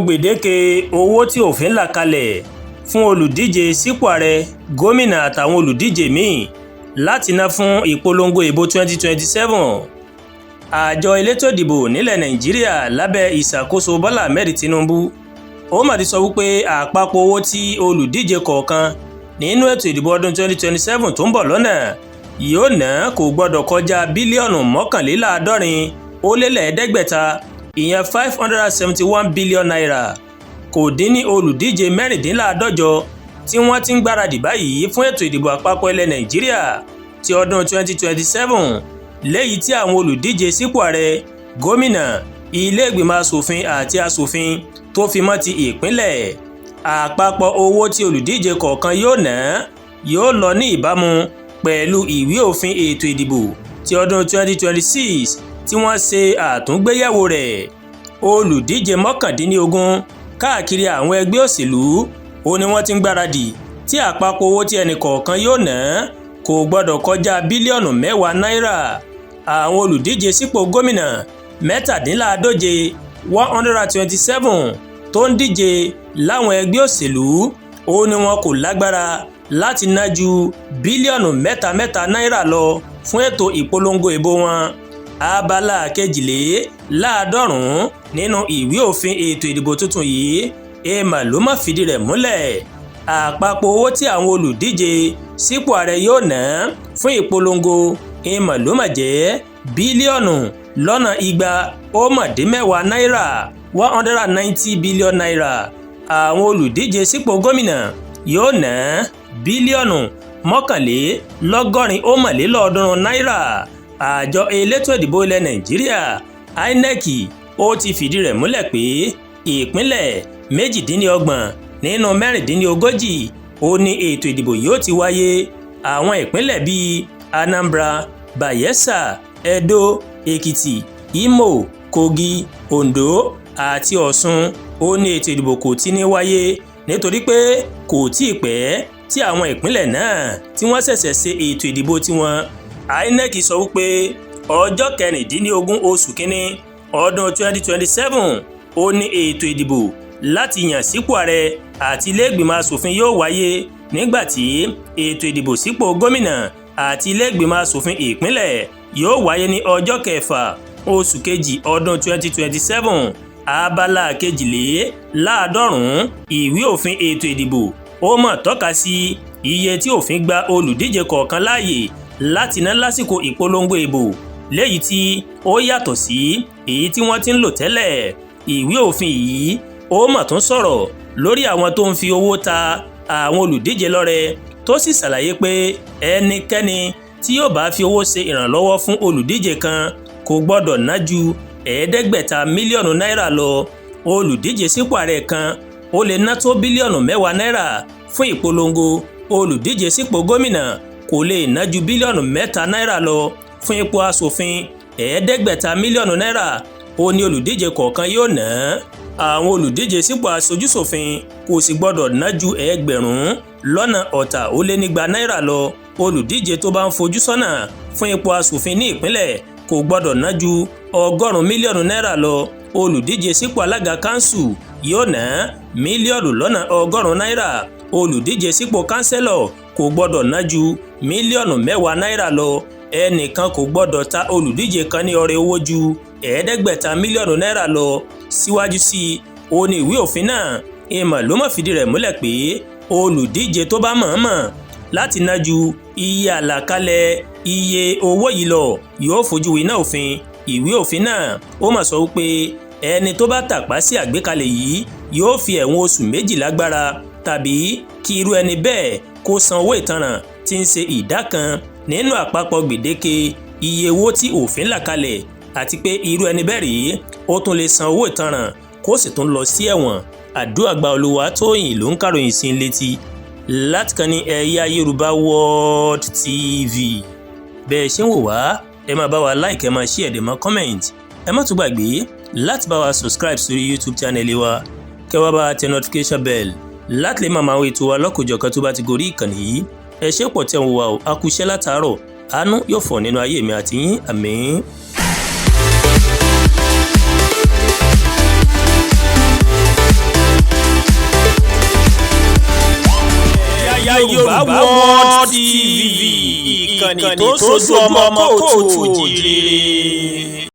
Gbèdéke owó tí òfin là kalẹ̀ fún olùdíje sípò ààrẹ, gómìnà àtàwọn olùdíje míì láti ná fún ìpolongo ìbò 2027. Àjọ elétò ìdìbò nílẹ̀ Nàìjíríà lábẹ́ ìṣàkóso Bọ́lá Ahmed Tinubu ó mà ti sọ wípé àpapọ̀ owó tí olùdíje kọ̀ọ̀kan nínú ètò ìdìbò ọdún 2027 tó ń bọ̀ lọ́nà yóò ná kò gbọ́dọ̀ kọjá bílíọ̀nù 591, ìyẹn 571 billion naira. Kò dín ní olùdíje 46 tí wọ́n ti ń gbáradì báyìí fún ètò ìdìbò àpapọ̀ ilẹ̀ Nàìjíríà ti ọdún 2027, léyìí tí àwọn olùdíje sípò ààrẹ, gómìnà, ilé ìgbìmọ̀ asòfin àti asòfin tó fi mọ́ ti ìpínlẹ̀. Àpapọ̀ owó tí olùdíje kọ̀ọ̀kan yóò ná yóò lọ ní ìbámu pẹ̀lú ìwé òfin ètò ìdìbò ti ọdún 2026 tí wọ́n ṣe àtúngbéyẹ̀wò rẹ̀. Olùdíje 19 káàkiri àwọn ẹgbẹ́ òṣèlú ó ní wọ́n ti ń gbáradì, tí àpapọ̀ owó tí ẹnì kọ̀ọ̀kan yóò ná kò gbọ́dọ̀ kọjá bílíọ̀nù 10 náírà. Àwọn olùdíje sípò gómìnà 47, 127, tó ń díje láwọn ẹgbẹ́ òṣèlú ó ní wọn kò lágbára láti ná ju bílíọ̀nù mẹ́ta mẹ́ta náírà lọ fún ètò ìpolongo ìbò wọn. Abala 92 nínú ìwé òfin ètò ìdìbò tuntun yìí èèmà ló má fìdí rẹ̀ múlẹ̀. Àpapọ̀ owó tí àwọn olùdíje sípò ààrẹ yóò ná fún ìpolongo èèmà ló mà jẹ́ bílíọ̀nù 210 náírà, 190 billion naira. Àwọn olùdíje sípò gómìnà yóò ná bílíọ̀nù 381 náírà. Àjọ elétò ìdìbò ilẹ̀ Nàìjíríà, INEC, ó ti fìdí rẹ̀ múlẹ̀ pé ìpínlẹ̀ 28 nínú 36 ó ní ètò ìdìbò yóò ti wáyé. Àwọn ìpínlẹ̀ bíi Anambra, Bayelsa, Edo, Èkìtì, Imo, Kogi, Ondo àti Ọ̀ṣun ó ní ètò ìdìbò kò ti ní wáyé, nítorí pé kò tí ì pẹ́ tí àwọn ìpínlẹ̀ náà tí wọ́n ṣẹ̀ṣẹ̀ ṣe ètò ìdìbò tiwọn. INEC sọ wípé ọjọ́ 16 oṣù kínní ọdún 2027 ó ní ètò ìdìbò láti yàn sípò ààrẹ àti ilé-ìgbìmọ̀ asòfin yóò wáyé, nígbà tí ètò ìdìbò sípò gómìnà àti ilé-ìgbìmọ̀ asòfin ìpínlẹ̀ yóò wáyé ní ọjọ́ 6 oṣù kejì ọdún 2027. Abala 92 ìwé òfin ètò ìdìbò ó mọ̀ tọ́ka sí iye tí òfin gba olùdíje kọ̀ọ̀kan láàyè láti ná lásìkò ìpolongo ìbò, léyìí tí ó yàtọ̀ sí èyí tí wọ́n ti ń lò tẹ́lẹ̀. Ìwé òfin yìí ó mọ̀ tún sọ̀rọ̀ lórí àwọn tó ń fi owó ta àwọn olùdíje lọ́rẹ, tó sì ṣàlàyé pé ẹnikẹ́ni tí yóò bá fi owó ṣe ìrànlọ́wọ́ fún olùdíje kan kò gbọ́dọ̀ ná ju 500 mílíọ̀nù náírà lọ. Olùdíje sípò ààrẹ kan ó lè ná tó bílíọ̀nù 10 náírà fún ìpolongo. Olùdíje sípò gómìnà kò lè ná ju bílíọ̀nù 3 náírà lọ. Fún ipò asòfin, 500 mílíọ̀nù náírà ó ní olùdíje kọ̀ọ̀kan yóò ná. Àwọn olùdíje sípò aṣojúṣòfin kò sì gbọ́dọ̀ ná ju 2,200 náírà lọ. Olùdíje tó bá ń fojú sọ́nà fún ipò asòfin ní ìpínlẹ̀ kò gbọ́dọ̀ ná ju 100 mílíọ̀nù náírà lọ. Olùdíje sípò alága kanṣu yóò ná mílíọ̀nù 100 náírà. Olùdíje sípò kánsẹ́lọ̀ kò gbọ́dọ̀ ná ju mílíọ̀nù 10 náírà lọ. Ẹnìkan kò gbọ́dọ̀ ta olùdíje kan ní ọrẹ owó ju 500 mílíọ̀nù náírà lọ. Síwájú sí i, ó ní ìwé òfin náà ìmọ̀ ló mọ̀ fìdí rẹ̀ múlẹ̀ pé olùdíje tó bá mọ̀ọ́mọ̀ láti ná ju iye àlàkalẹ̀ iye owó yìí lọ yóò fojú winá òfin. Ìwé òfin náà ó mà sọ wípé ẹni tó bá tàpá sí àgbékalẹ̀ yìí yóò fi ẹ̀wọ̀n oṣù 12 gbára, tàbí kí irú ẹni bẹ́ẹ̀ kó san owó ìtanràn tí ń ṣe ìdá kan nínú àpapọ̀ gbèdéke iye owó tí òfin là kalẹ̀, àti pé irú ẹni bẹ́ẹ̀ rèé ó tún lè san owó ìtanràn kó sì tún lọ sí ẹ̀wọ̀n. Àdúràgbà Olúwatóyìn ló ń kàròyìn sí létí láti kàn ní Ẹ̀yà Yorùbá World TV. Bẹ́ẹ̀ ṣe ń wò wá, ẹ máa bá wa like, ẹ máa share, ẹ dẹ̀ máa comment. Ẹ má tún gbàgbé láti bá wa subscribe sórí YouTube channel wa, kẹ́ wá bá wa tẹ notification bell láti lè máa máa wo ètò wa lọ́kọ̀ọ́jọ̀kan tó bá ti gorí ìkànnì yìí. Ẹ ṣé pọ̀ tẹ́ ń wò wá o. A kú iṣẹ́ látàárọ̀. Àánú yóò fọ̀ nínú ayé mi àti yín. Àmín. Yorùbá World TV, ìkànnì tó ń sojú ọmọ káàárọ̀ oòjíire.